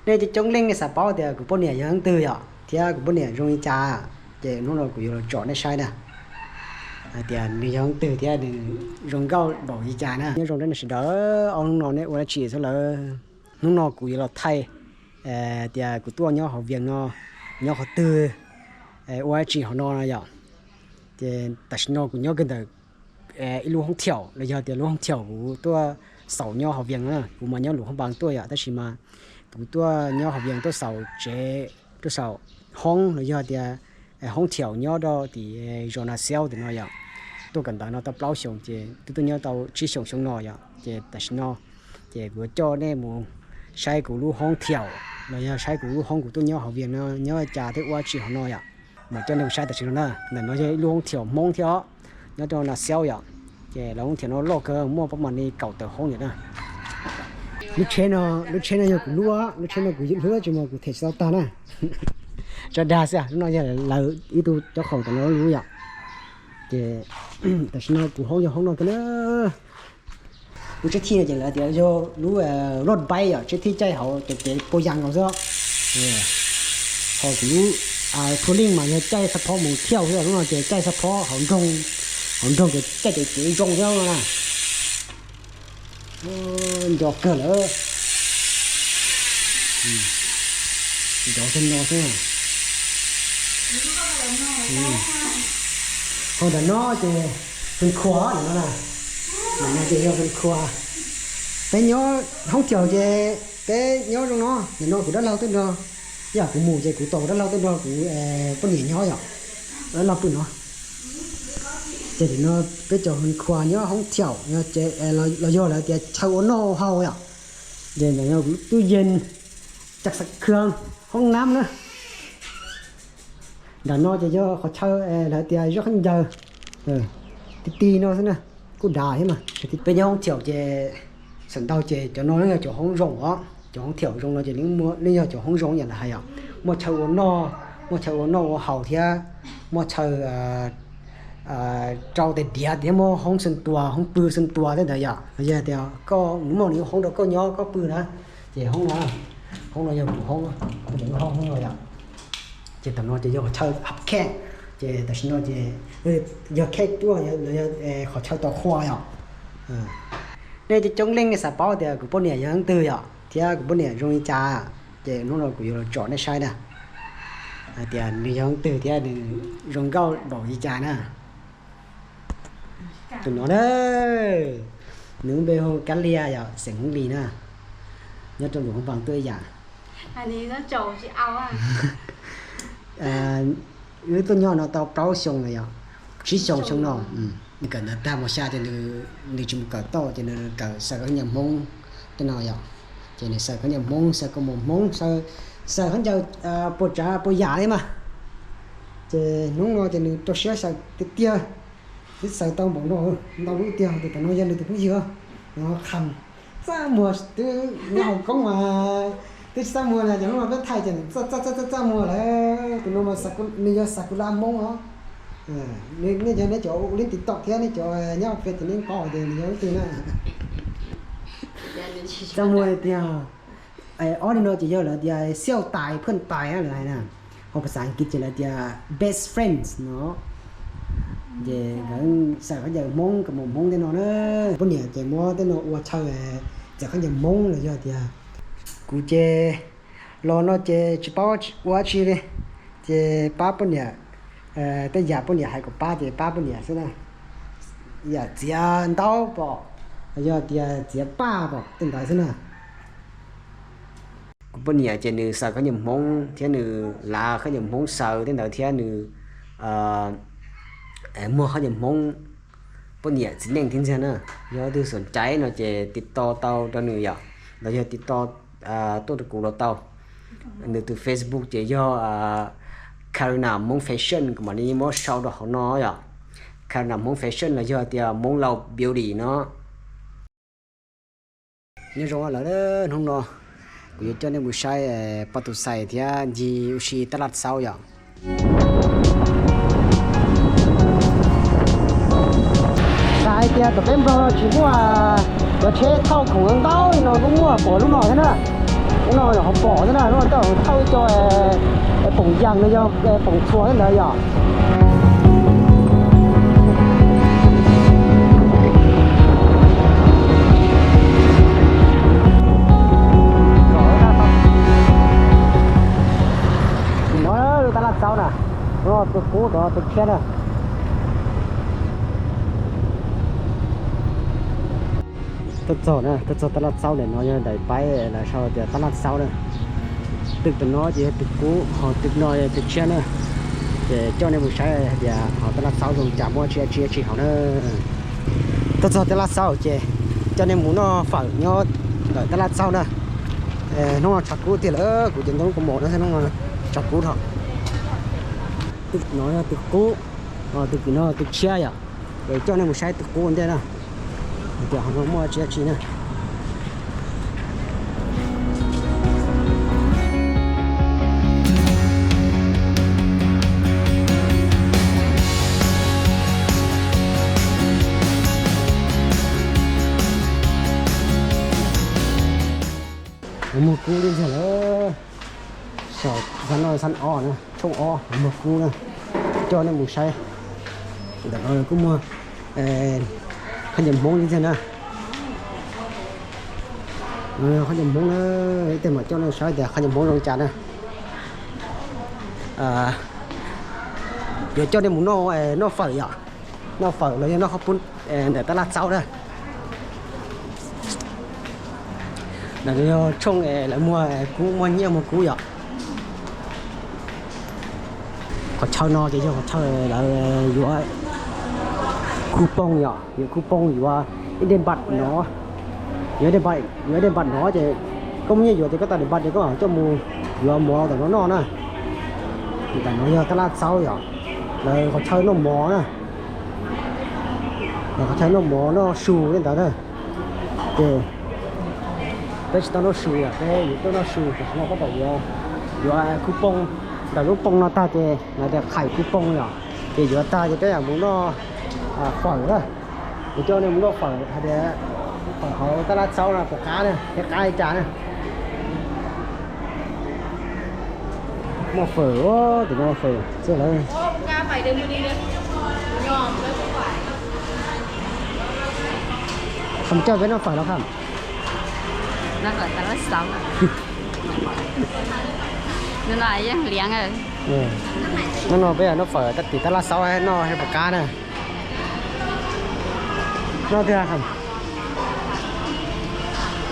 Nej coob coob leej nej xav paub tias kuv poj niam yog leej twg yom, thiab kuv poj niam zoo li cas, ces hnub no kuv yuav los tsom nej saib na, hais tias nws yog leej twg thiab nws zoo nkauj npaum li cas na. Nyob zoo rau nej sawv daws, ob hnub no nej ua dab tsi xwb lawm? Hnub no kuv yuav los thaij tias kuv tuaj nyob hauv Vias no, nyob qhov twg, ua dab tsi hauv no no yom. Ces tam sim no kuv nyob kiag ntawm ib lub hoob thiaum los yog tias lub hoob thiaum kuv tuaj xaus nyob hauv Vias no na. Kuv mas nyob Luas Phab Npas tuaj yom, tab sis mas kuv tuaj nyob hauv Vias tuaj xaus tsev, tuaj xaus hoob los yog tias hoob thiaum nyob rau tim zos Nas Xiaub tim no yom. Tuaj kawm ntawv no tau plaub xyoos ces twb tuaj nyob tau tsib xyoos xyoo no yom. Ces tam sim no ces kuv yuav coj nej mus saib kuv lub hoob thiaum los yog saib kuv lub hoob kuv tuaj nyob hauv Vias no nyob cas thiab ua dab tsi hauv no yom. Mus coj nej mus saib tam sim no na. Ntawm no yog ib lub hoob thiaum Hmoob thiab os, nyob rau Nas Xiaub yom. Ces lawv hoob thiaum no loj kawg, muaj pab mam li kaum tawm hoob yom na. Lub tsheb no, lub tsheb no yog kuv lub, lub tsheb no kuv lub tsis mas kuv them tsis tau tag na. Tso dag xwb, lub no yog lawv ib tug cob qhoom tam no lub yom. Ces tam sim no kuv hoob yog hoob no kawg na. Lub tsheb thij no ces lawv tias yog lub road bike yom, tsheb thij caij hauv cov kev pua yas nkaus xwb. Ho kuv lub touring mas yog caij xab phob mus thiauj xwb, lub no ces caij xab phob hauv nroog, hauv nroog ces caij cov kev zoo xwb na. Nco kawg lawm. Nco kawg no xwb. Ho ntawm no ces Fun Khua no na. Ntawm no ces yog Fun Khua. Peb nyob hoob thiaum ces peb nyob zoo no. Ntawm no kuv dab laug tuaj nrog, yam kuv mus ces kuv tos kuv dab laug tuaj nrog kuv poj niam nyob yom. Dab laug pw no. Ces nim no peb cov Fun Khua nyob hoob thiaum, los yog lawv tias chaw ua noj ua haus yom. Ces ntawm no kuv lub tub yees, caj xav khw, hoob nab na. Ntawm no ces yog qhov chaw lawv tias zoj khaub ncaws, ti ti no xwb na, kuj dav thiab mas. Peb nyob hoob thiaum ces xam ntau ces cov no yeej yog cov hoob zoo os, cov hoob thiaum zoo no ces yeej yog cov hoob zoo yam lawv hais os. Muaj chaw ua noj, muaj chaw ua noj ua haus thiab muaj chaw rau tes diav thiab muaj hoob xeem tuas, hoob pw xeem tuas tej ntawd yom. Los yog tias koj mus muaj nws hoob rau koj nyob koj pw na, ces hoob no, hoob no yog kuv hoob, hoob no yom. Ces tam no ces yog qhov chaw hab khej, ces tam sim no ces yog khej tuaj los yog qhov chaw tos qhua yom. Nej coob coob leej nej xav paub tias kuv poj niam yog leej twg yom, thiab kuv poj niam zoo li cas, ces hnub no kuv yuav los tsom nej saib na, hais tias nws yog leej twg thiab nws zoo nkauj npaum li cas na. Tus no na, nws lub npe hu Kab Lia yom, xeem Hmoob Lis na, nyob rau Luas Phab Npas tuaj ib yam. Wb tuaj nyob no tau plaub xyoo lawm yom, tsib xyoo xyoo no. Nws kawm ntawv tag mos xya ces nws tsis mus kawm tau ces nws kawm xaws khaub ncaws Hmoob tej no yom. Ces nws xaws khaub ncaws Hmoob, xaws koob mos Hmoob, xaws khaub ncaws puas tsav puas yam li mas. Ces hnub no ces nws rau siab xaws tiag tiag, twb xaws tau npaum no ntau lub tiag. Tus tam no yog nws tus phooj ywg, qham txaj muag, twb nyob hauv koob mas twb tsis txaj muag na, ces hnub no peb thaij ces txaj txaj txaj muag lawm. Tus no mas nws yog sakura Hmoob os. Nej cov ua li TikTok thiab nej cov nyob Face ces nej paub tias nws yog leej twg na. Txaj muag tiag. Ob li no ces yog lawv tias xiauj tais, phwj tais lawv hais na. Ho phas xas Askiv ces lawv tias best friends no. Ces nkawd xaws khaub ncaws Hmoob, koob mos Hmoob tej no na. Poj niam ces muab tej no ua chaw txaws khaub ncaws Hmoob los yog tias, kuv ces los no ces tsis paub ua dab tsi li, ces pab poj niam, tej yam poj niam hais kom pab ces pab poj niam xwb na. Yam txiav ntaub pom, yog tias txiav paj pom tej ntawd xwb na. Kuv poj niam ces nws xaws khaub ncaws Hmoob thiab nws lav khaub ncaws Hmoob xaws tej ntawd thiab nws muag khaub ncaws Hmoob. Poj niam txiv neej thiab ntxiag na, yog leej twg xom cai no ces tiv to tau rau nws yom, los yog tiv to tuaj rau kuv los tau. Nws tus Facebook ces yog Karina Hmoob Fashion, kuv mam li muab sau rau hauv no yom. Karina Hmoob Fashion los yog tias Hmoob Laus Beauty no. Nyob zoo lawm, hnub no kuv yuav coj nej mus saib poj tus xais thiab ncig ua si tab laj xauj yom. Xav hais tias tom peb Nplog tsis muaj cov tsheb thauj khoom ntau li no, kuj muaj pom lub no thiab na. Ub no yog hauv pom xwb na, no tau thauj ib co poom yas no yog poom txhuas ntawd yom. Tus no tab laj txaub na, no tus qub, tus tshiab na. Tuaj txog na, tuaj txog tab laj txaub ntawm no yog daim paib lawv sau tias tab laj txaub na. Twm tus no ces yog tus qub, ho twm no yog tus tshiab na. Ces coj nej mus saib hais tias ho tab laj txaub zoo cas, muaj tsi tsi tsi hauv na. Tuaj txog tab laj txaub ces coj nej mus noj fawm nyob ntawm tab laj txaub na. Hnub no tshav kub tiag lawm, kuv ces ntoo kuv mos no xwb, hnub no tshav kub dhau. Twm no yog twm qub, twm no twm tshiab yom. Ces coj nej mus saib twm qub ua ntej na, hais tias ho muaj tsi tsi na. Muag kub li ntag lawm. Xab no xab ob na, tshooj ob muag kub na. Coj nej mus saib. Ntawm no kuj muag qhov ncaws Hmoob li ntag na. Qhov ncaws Hmoob na, ib teg mam coj nej saib tias qhov ncaws Hmoob zoo cas na. Yuav coj nej mus noj, noj fawm yom. Noj fawm los yog noj qhob pub ntawm tab laj txaub na. Ntawm no yog tshooj lawv muag kub, muag nyiaj muag kub yom. Qhov chaw no ces yog qhov chaw lawv yuav khu poob yom, yuav khu poob yuav ib dej npam no. Yuav ib dej npam no ces koj muaj nyiaj yuav ces koj tau dej npam ces koj coj mus yuav mov ntawm no noj na. Ntawm no yog tab laj txaub yom, lawv qhov chaw noj mov na. Lawv qhov chaw noj mov noj su li ntawd na. Ces peb tsis tau noj su yom, peb yuav tuaj noj su ces qhov no koj pom yuav, yuav khu poob, ntawm lub poob no tag ces lawv tias khais khu poob yom. Ces yuav tag ces peb yuav mus noj fawm na. Kuv coj nej mus noj fawm hais tias fawm hauv tab laj txaub no puas qab na, thiab qab li cas na. Muaj fawm, tim no muaj fawm xwb lawm. Qhov coj peb noj fawm los kham. No peb noj fawm tim tab laj txaub noj puas qab na. Noj twg?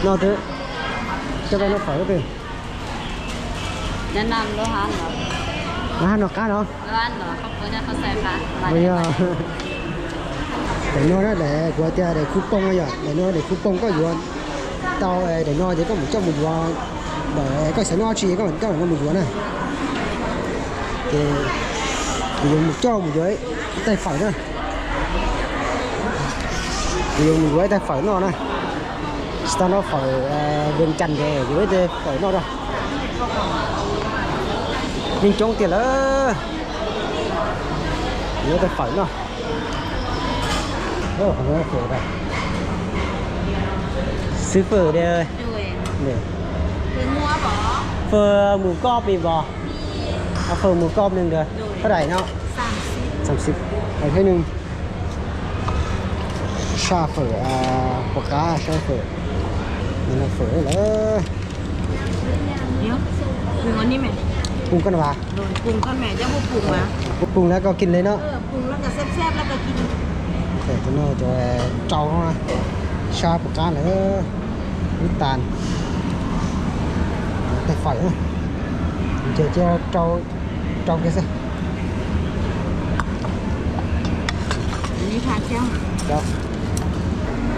Noj twg? Coj peb noj fawm twg? Lawv hab no qab no. Daim no na, daim kuv hais tias daim khu poob no yom, daim no daim khu poob koj yuav tau daim no ces koj mus coj mus yuav, koj xav noj dab tsi koj coj daim no mus yuav na. Ces kuv yuav mus coj mus yuav ib tais fawm na. Kuv yuav mus yuav ib tais fawm noj na. Tsis tau noj fawm Vees Cas ces yuav ib tais fawm noj na. Neeg coob tiag lawm. Yuav ib tais fawm noj. Xwb fawm de. Fawm mus koj pis bos. Fawm mus koj nws nkawd thaj daim no. Xab xib, thiab nws sab fawm, puas qab sab fawm. Nws no fawm lawm. Pug koj no vas. Pug lawm koj kis li no. Tus no cov rau no, sab puas qab lawm. Ib tas tais fawm na, ces cia rau, rau kiag xwb.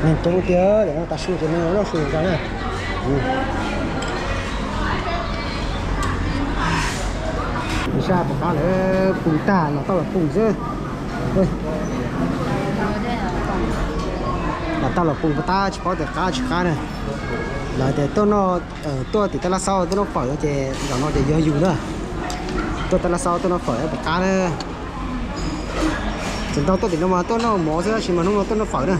Neeg coob tiag, tam su ces neeg noj su rau na. Sab puas qab lawm, pug tag los tau los pug xwb. Los tau los pug puas tab tsis paub tias qab tsis qab na. Lawv tias tuaj noj, tuaj tim tab laj xaub tuaj noj fawm ces zaum no ces yog yus na. Tuaj tab laj xaub tuaj noj fawm puas qab na. Txawm ntau tuaj tim no mas tuaj noj mov xwb tab sis mas hnub no tuaj noj fawm na.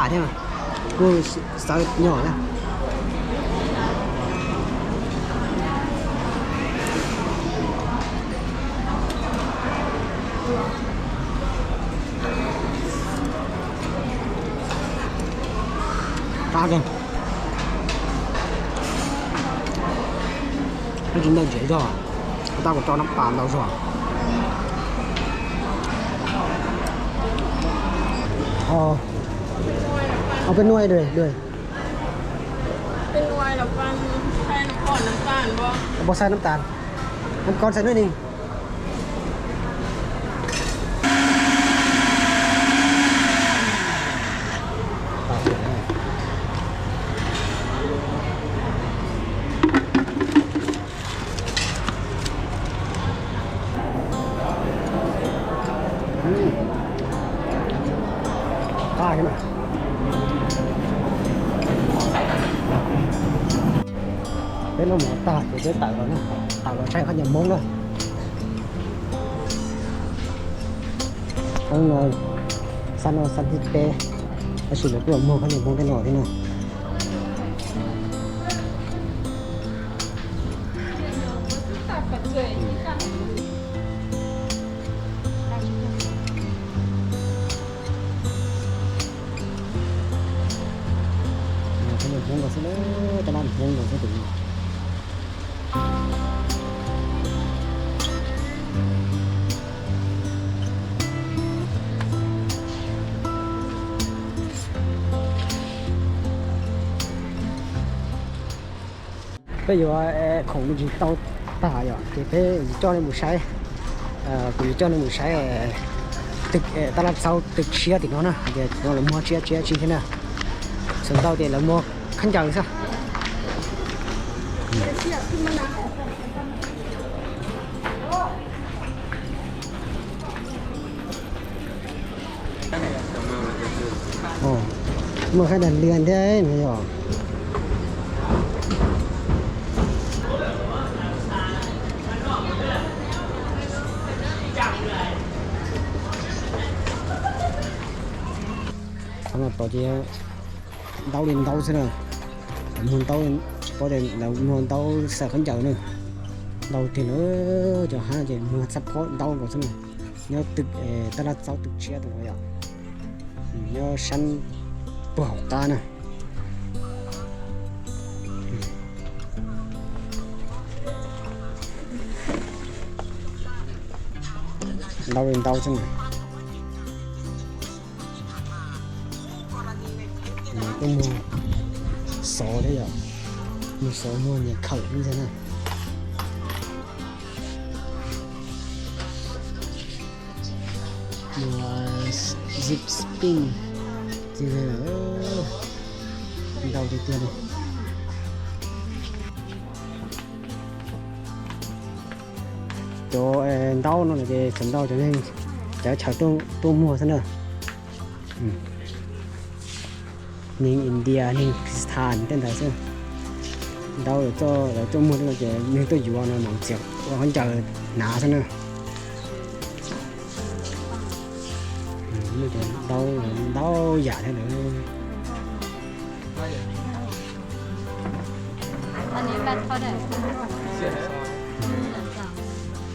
Thiab kuj xav nyom thiab. Qab kawg. Nws tsis ntau ntsiav zog, tab kuv tso nab pas ntau zog. Ua peb nuaj dua. Ua peb xaib nab tas, nab koj xaib nuaj ni. Qab thiab na. Peb noj mov tag ces peb tawm los na, tawm los saib khaub ncaws Hmoob na. Xab no, xab no xab thib peb, tab sis lawv kuj los muag khaub ncaws Hmoob tej no thiab na. Khaub ncaws Hmoob no xwb na, tab laj Hmoob no xwb tus no. Peb yuav khoom me ntsis tau tag yom, ces peb yuav coj nej mus saib, kuv yuav coj nej mus saib twg, tab laj txaub twg tshiab tim no na, hais tias tim no lawv muag tshiab tshiab tshiab thiab na. Xav tau tias lawv muag khaub ncaws xwb. Muaj khaub ncaws lias thiab no yog. Qhov no tod ces ntaub li ntaub xwb na. Lawv muag ntaub, tsis paub tias lawv muag ntaub xaws khaub ncaws na. Ntau tiag lawm, cov hab ces muag xab phob ntaub nkaus xwb na. Nyob twg, tab laj txaub twg tshiab tus no yom. Nyob sab puag hauv qab na. Ntau li ntau xwb na. Tuaj muag xov thiab yom, muag xov muag nyias khawm ib ntag na. Muag zip spring, ntau tiag tiag li. Cov ntaub no ces txawm ntau cov neeg, cov chaw tuaj muag xwb na. Neeg India, neeg Pakistan tej ntawd xwb. Ntaub lawv tuaj muag no ces neeg tuaj yuav no mas txiav ua khaub ncaws hnav xwb na. Muaj cov ntaub, ntau yam thiab lawm.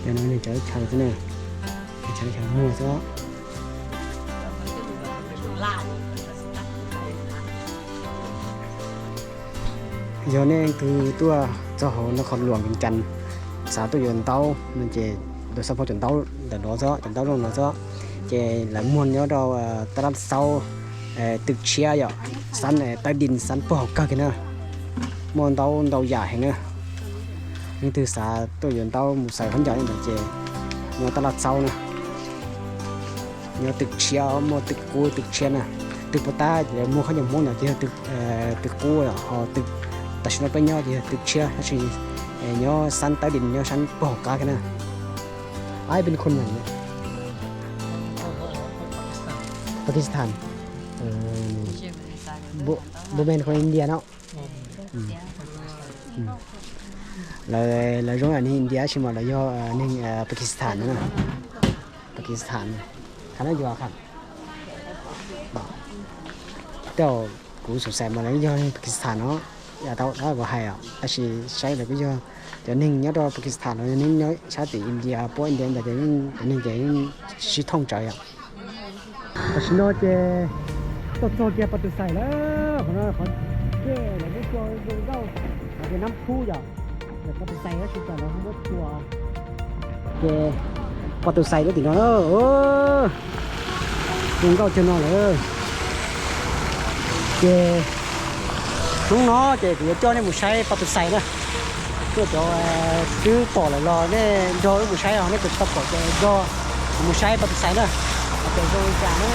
Cov no neeg txawj chaw xwb na, txawj chaw muag xwb. Yog nej leej twg tuaj txog hauv Nab Qhoos Luam Vias Cas, xav tuaj yuav ntaub no ces lawv xab phob cov ntaub ntawm no xwb, cov ntaub zoo no xwb, ces lawv muag nyob rau tab laj xaub twg tshiab yom, xab tawb dis xab puag hauv kawg kiag na. Muaj ntaub ntau yam heev na. Leej twg xav tuaj yuav ntaub mus xaws khaub ncaws ntawd ces nyob tab laj xaub na. Nyob twg tshiab, muaj twg kub twg tshiab na. Twg puas tab lawv muag khaub ncaws Hmoob ntawd ces yog twg kub, ho twg tam sim no peb nyob ces yog twg tshiab, tab sis nyob xab tawb dis nyob sab puag hauv qab kiag na. Ai, peb khun na. Pakistan. Bo men khun India no. Lawv zoo yam neeg India tab sis mas lawv yog neeg Pakistan no na. Pakistan. Khav no yuav khav. Kuv xav xav mas lawv yog Pakistan no, yam tau kuv hais os, tab sis saib lawv kuj yog cov neeg nyob rau Pakistan no, yog neeg nyob sab tim India, puab India ntawd ces cov neeg ces sib thooj tsawv yom. Tam sim no ces tuaj txog kiag Pov Tus Xais lawm, qhov no qhov dej lawv muab cua zoo nkauj, qhov tias Nab Khub yom, Pov Tus Xais tab sis cas lawv muab cua. Ces Pov Tus Xais lub tim no na, zoo nkauj cuag no lawm. Ces hnub no ces kuv yuav coj nej mus saib Pov Tus Xais na. Tuaj cov twb pom lawm los nej nrog wb mus saib os, nej tsis tau pom ces nrog kuv mus saib Pov Tus Xais na. Hais tias zoo li cas na.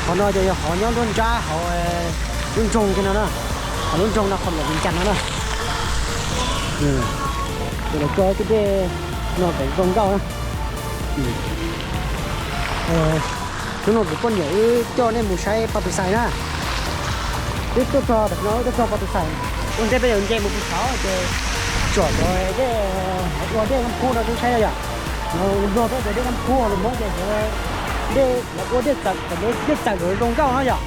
Qhov no ces yog qhov nyob nruab nrab hauv lub nroog kiag no na. Hauv lub nroog no qhov luam Vias Cas no na. Ces lawv cua ib tug dej no kom zoo nkauj na. Hnub no kuv poj niam wb coj nej mus saib Pov Tus Xais na. Twb tuaj txog tam sim no wb tuaj txog Pov Tus Xais, ua ntej peb yuav nce mus puag saud ces tsom cov dej, ua dej Nab Khub no rau saib yom. Nplog peb tias dej Nab Khub, ho lus Hmoob ces cov dej, ua dej txawm, dej txawm kom zoo nkauj no yom.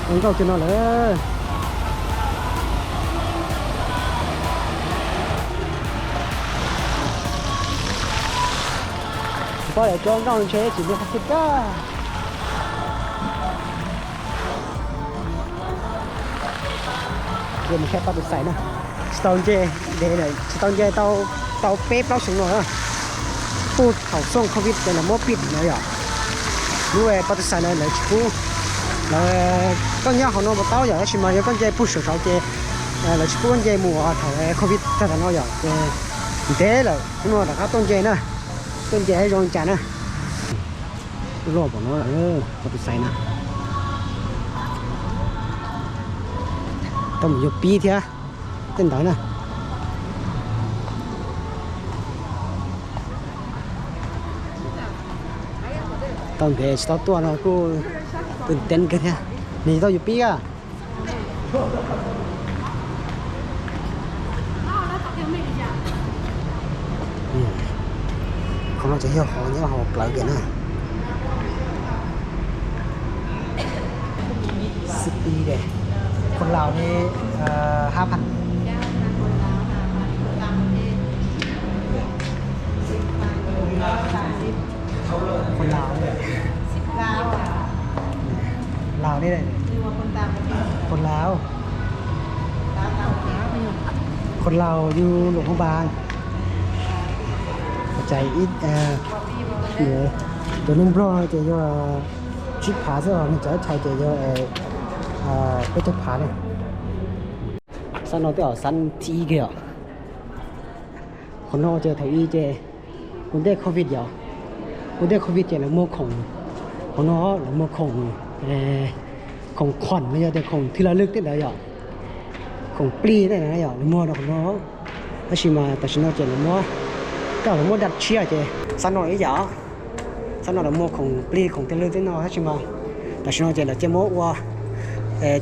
Zoo nkauj cuag no lawm. Tsis paub lawv cua nkauj ntshe tsis ntuj qab xib kab. Ces mus saib Pov Tus Xais na. Tsis tau nce, ntev lawm, tsis tau nce tau peb plaub xyoos no na. Puag thaum xooj covid ces lawv muab pij no yom. Lub Pov Tus Xais no lawv tsis pub, lawv, koj nyob hauv no mas tau yom, tab sis mas yog koj nce puag saum saud ces lawv tsis pub koj nce mus thaum covid tag no yom. Ces ntev lawm, hnub no rov qab tuaj nce na, tuaj nce saib zoo li cas na. Loj npaum no, Pov Tus Xais na. Tau mus yuav pib thiab tej ntawd na. Tau ntev tsis tau tuaj no kuj teeb kawg thiab. Nws tau yuav pib a. Qhov no ces yog qhov nyob hauv plawv kiag na. Xib pib,คนลาวนี่ ห้าพัน คนลาว ลาวนี่ คนลาว คนลาวอยู่หลวงพระบาง Cov ib, cov neeg Nplog ces yog tsib phav xwb, ho cov Thaib ces yog peb caug phav ne. Sab no twb yog sab thib ib kiag os. Qhov no ces thaum ub ces ua ntej covid yom, ua ntej covid ces lawv muag khoom, qhov no lawv muag khoom, khoom khoom no yog tias khoom thwj laj lwj tej ntawd yom, khoom plig tej ntawd yom, lawv muag rau qhov no. Tab sis mas tam sim no ces lawv muab, tej zaum lawv muab dam tshiab ces sab no ib yam, sab no lawv muag khoom plig khoom thwj laj lwj tej no, tab sis mas tam sim no ces lawv cia muab ua,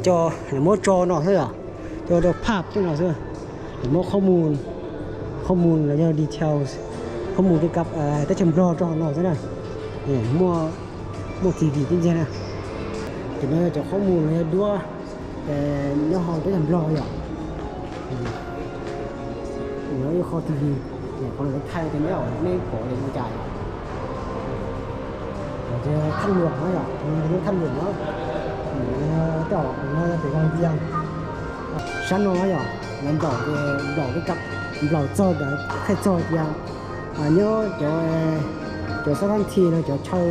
coj lawv muab tso no xwb yom, coj rau phaj tej no xwb. Lawv muab qhob mus, qhob mus los yog details, qhob mus kab teb chaws Nplog rau hauv no xwb na. Muaj, muaj T V tib ntxiag na. Ces no yog cov qhob mus los yog duab nyob hauv teb chaws Nplog yom. Ua ib qho T V, qhov lawv thaij tias neb, neb pom li cas yom. Thaj luam no yom, thaj luam no, tej zaum no yog pem Vaj Vias. Sab no yom, lawv nplaum, nplaum, nplaum txog ntawd qhia txog tias nyob cov, cov xab thab thi no cov chaw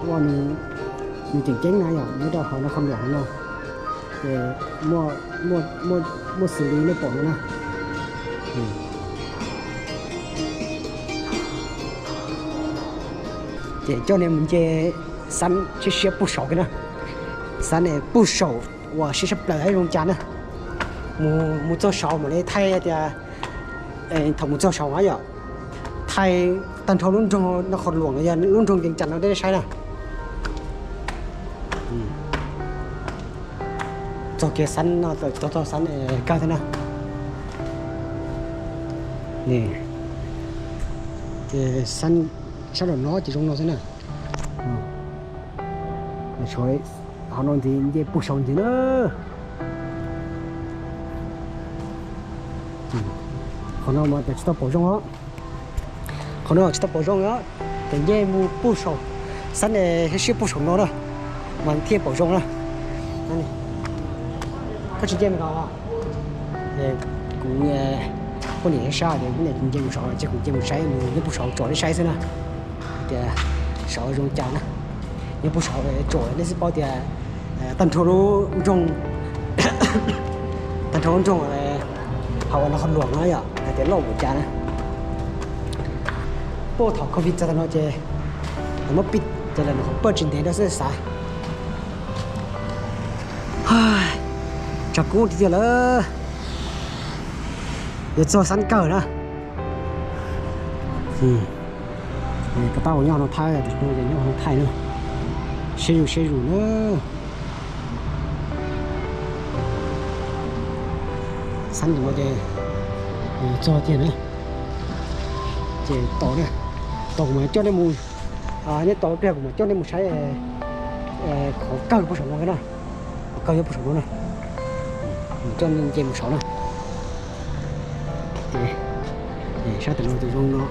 ua nws tseem ceeb na yom, nyob rau hauv no qhov luam hauv no. Ces muaj xws li nej pom no na. Ces coj nej mus nce xab siab siab puag saud kiag na. Xab puag saud uas siab tshaj plaws haib zoo cas na. Mus, mus txog saud mam li thaij tias, thaum mus txog saud na yom, thaij tag nrho lub nroog no, qhov luam no yog lub nroog Vias Cas no nej saib na. Txog kiag xab no, txog, txog xab kawg thiab na. Ces sab nraum no ces zoo no xwb na. Saum, qhov no ntxiv nce puag saud ntxiv na. Qhov no mas tsis tau pom zoo os. Qhov no tsis tau pom zoo os. Ces nce mus puag saum, xab siab siab puag saum no na, mas thiaj pom zoo na. Koj tsis nce mus no. Kuv poj niam sab sab ces poj niam nce mus saud ces kuv nce mus saib mus nyob puag saud tsom nej saib xwb na. Tias saud zoo cas na. Nyob puag saud tsom nej xwb paub tias tag nrho lub nroog, tag nrho lub nroog hauv no qhov luam no yom hais tias loj npaum cas na. Puag thaum covid txog tag no ces muab pij ces lawv nyuam qhuav paj tsis ntev rau xwb xav. Tshav kub tiag tiag lawm. Yuav txog xab kawg na. Ko taub hau nyob no thaij, tus no ces nyob no thaij na. Siab zus siab zus na. Xab tus no ces txog tiag na. Ces tos na, tos kuv mam coj nej mus, nej tos pliag kuv mam coj nej mus saib qhov kawg puag saum no na. Qhov kawg nyob puag saum no na. Mus coj nej nce mus saud na. Sab tom no tus zoo no.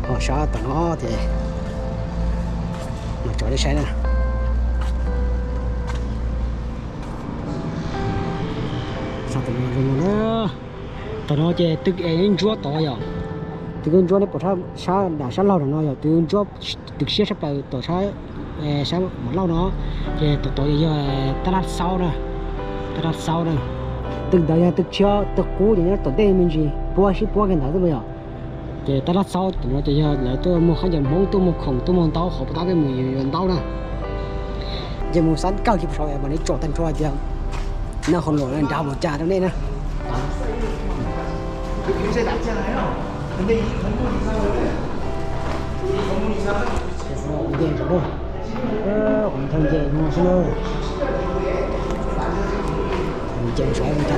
Ho sab tom no ces mas tso nej saib na. Sab tom no zoo no na. Tom no ces twb ntsuab tod yom. Twb ntsuab nej pom sab dam sab laug tom no yog twb ntsuab, twb siab sab plaws tom sab, sab Mos Lauj no. Ces tom tod yog tab laj xaub na, tab laj xaub na. Twb ntawd yog twb tshiab twb qub ces nyob tom ntej me ntsis puab sib puab kiag ntawd xwb mas yom. Ces tab laj xaub tom no ces yog lawv tuaj muag khaub ncaws Hmoob, tuaj muag khoom, tuaj muag ntaub, hauv pab tab peb mus yuav ntaub na. Ces mus xab kawg kiag puag saud mas nej tsom tag nrho tias naj qhov luam nrad mus cas rau nej na. Nce saud na, qhov nthawj nce no xwb na. Nce saud no, nce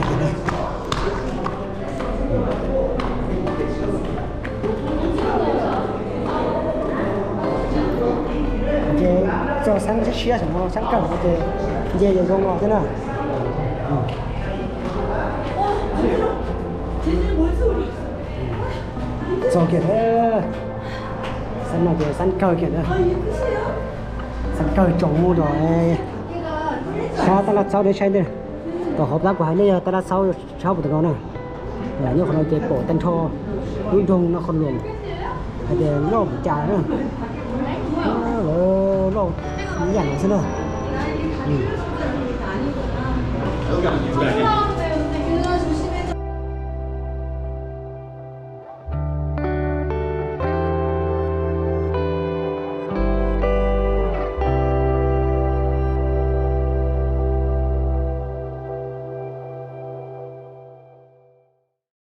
kiag na. Ces txog xab siab siab saum no, xab kawg no ces nce yuav zoo los thiab na. Txog kiag, xab no ces xab kawg kiag na. Xab kawg tsoom mus rau sab tab laj xaub nej saib ntej. Tom hauv plab kuv hais nej yog tab laj xaub sab puag tom no na. Nyob qhov no ces pom tag nrho lub nroog no qhov luam hais tias loj npaum cas na. Lawv loj ib yam no xwb na.